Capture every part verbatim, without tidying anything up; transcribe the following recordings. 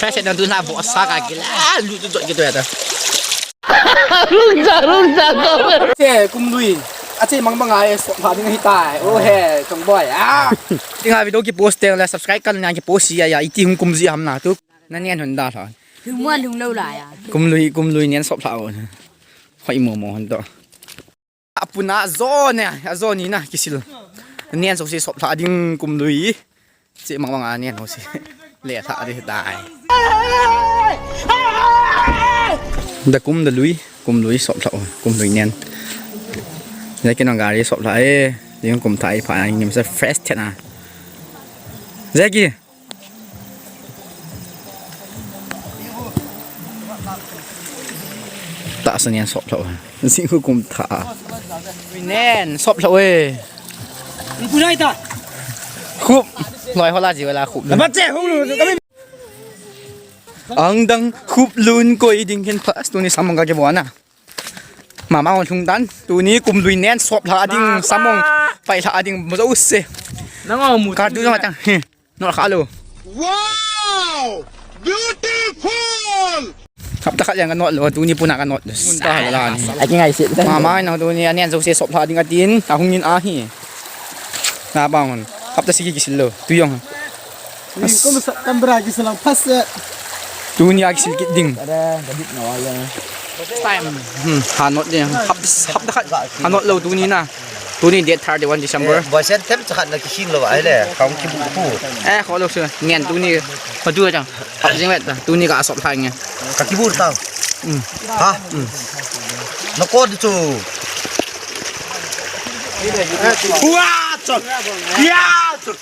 Press it na tu na bo sa ka kila. Ah, lu tu jot gitu ya ta. Rung ja, rung ja ko. Che kumlui. Ache mang mang ai so pha ding hi tai. Oh he, chong boy. Ah. Ding a video ki post teng le subscribe kan na ki post ya ya iti hung kum ji ham na tu. Na nian hun da tha. Lung mo lung lo la ya. Kumlui, kumlui nian sop tha o. Hoi mo mo hon to. Apuna zo ne, a zo ni na kisil. Nian so si sop tha ding kumlui. Che mang mang a nian ho si. Le tha ding tai. Da kum da lui, kumlui sop tha o, kumlui nian. Jackie nong gari sop tha e, ding kum tha i pha ngim sa fresh tha na. Jackie. Tahsa nian sop tha. Jing khu kum tha. Nen sop tha e. Pu nai ta. Khup. Loi hola ji wala khup. Ba che hu lu. Ang dang khup lun koi ding hin pas tuni samong ka ke bona. Mama on thung dan. Tuni kumlui nen sop tha ding samong. Pai tha ding mo se. Nang au mu. Ka tu ma tang. He. Not kha lo. Wow! Beautiful! Hapta khat yang ka not lo, tuni puna ka not. Mun ta hala ni. Aki ngai sit. Mama na tuni anian jo se sop tha ding atin, ahung in ahi. Na bang hon. Hapta sigi kisil lo. Tu yong. Ni ko sa tambra kisil lang pas. Tuni a kisil kit ding. Ada gadit na wala. Time. Hmm, hanot ding. Hap, hapta khat. Hanot lo tuni na. Tuni date thirty-one December. Boisen tem chakhat na kising lo ai le. Kaung kibu pu. Eh, kho lo su. Ngen tuni. Patu chang. Hap jing vet ta. Tuni ka sop thang nge. Ka kibu tang. Hmm. Ha. Hmm. Na ko di chu. Wa chon. Ya chon.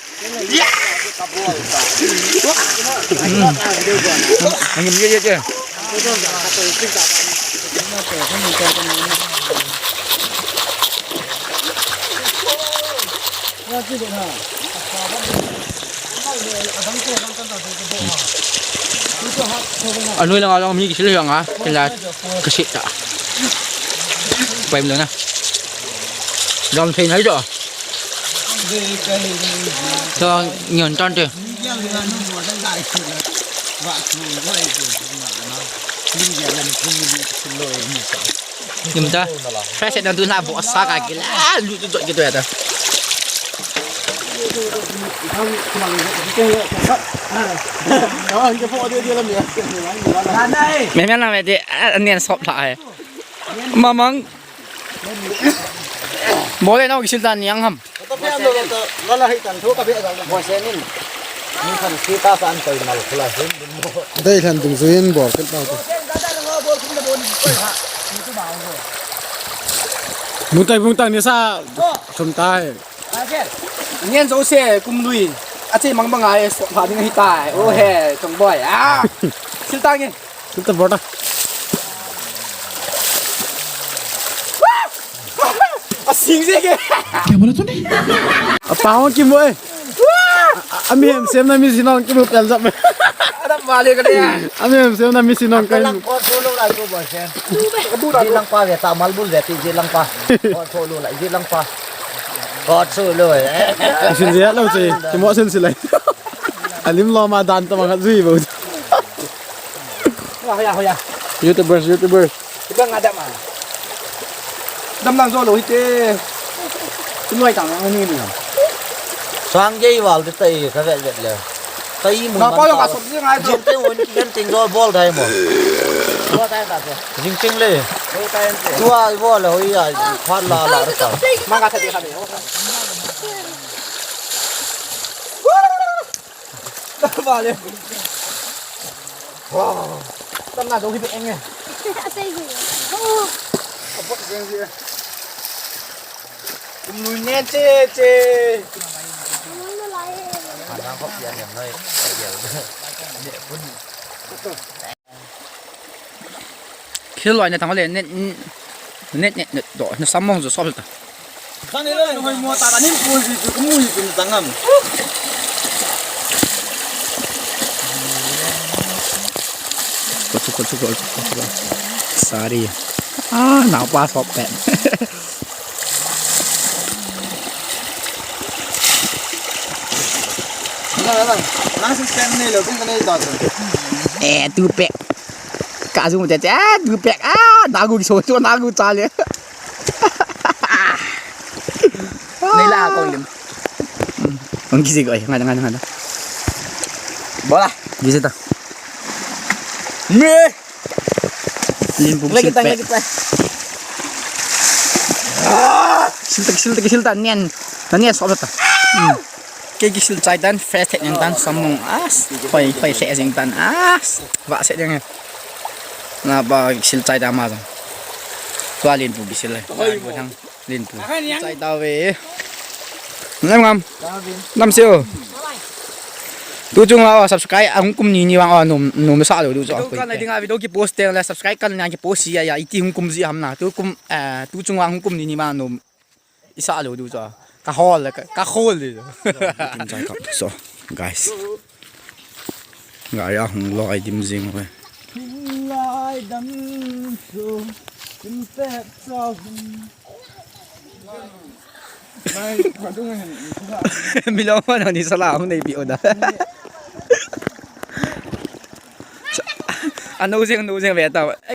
Anui lang along mi kisil yang ha, kila kasit ta. Paim lang na. Dom thei nai jo. Cho ngion ton te. Nim ta. Fresh na tu na bo sa ka kila. Lu tu jot gitu ya ta. Me me na me de anian sop tha hai. Mamang. Bole na kisil ta niang ham. Dei lhan dung juin bol ken tau. Mutai bung tang ni sa thum tai. Nian jo se kumlui. Ache mang mang ai so pha ding hi tai. Oh he, chong boy. Ah. Sil ta nge. Sil ta bol ta. Asing je ke. Kya bola tune? Apa ho ki mo e. Ami hem sem na mi sinong ki mo pel jap. Ada bale ka dia. Ami hem sem na mi sinong kai. Lang ko solo lai ko boy sen. Di lang pa ve ta mal bul ve ti di lang pa. Ko solo lai di lang pa. Ko solo. Sin je lo che. Ki mo sin silai. Alim lo ma dan ta ma jui bo. Hoya, hoya, hoya. YouTubers, YouTubers. Iba nga dama. Dam lang jolo hite. Tunoi tang ang ni ni. Sang gei wal te tai ka vet vet le. Tai mun. Na pa yo ka sop jing ai to. Jing te won ki kan ting do bol dai mo. Bol dai ta to. Jing ting le. Bol dai te. Tua i bol le hoi ya. Phat la la ta. Ma ka ta de ka de. Ba le. Wow. Tam na do hi eng e. Asei hi. Abot eng hi. Kum lui nen che che. Kum lui na lai. Ana ko pia nem noi. Khel loi na tang le net net net net do na samong jo sop ta. Kan le loi mo ta ta nin pui ji ku mu ji ku tang am. Ko chu ko chu ko chu ko. Sari. Ah, na pa sop pe. Na, na, na. Nang subscribe nei lou, kum ka nei ta tu. Eh, two pack. Ka zoom te, eh, two pack. Ah, nagu so, so nagu cha le. Nei la ko lim. Ang kisi ko, eh, ngada, ngada, ngada. Bola. Kisi ta. Me. Limpu lagi tang, lagi tang. Sil ta, sil ta, sil ta, nian. Nian so ta. Kei kisil chai tan, fresh thei jeng tan, samung as, khoi, khoi thei jeng tan, as, va se jeng. Na ba kisil chai ta ma jong. Tua limpu kisil le. Limpu. Chai ta ve. Nam ngam. Nam seo. Tu chung la subscribe, ahung kum ni ni vang, oh, nom, nom sa lou tu chu. Video kan la ding a video kipost te la subscribe kan la kipost ya, ya, iti hung kum ji ham na. Tu kum, eh, tu chung vang hung kum ni ni vang nom. Isa lou du chu. Ka hol le, ka, ka hol le. Kim chai kap so, guys. Gari a hung loi dim jing ve. Lai dam so, kim pek so. Milong man ni sala hung nei pi o da. Ano jing, ano jing ve ta.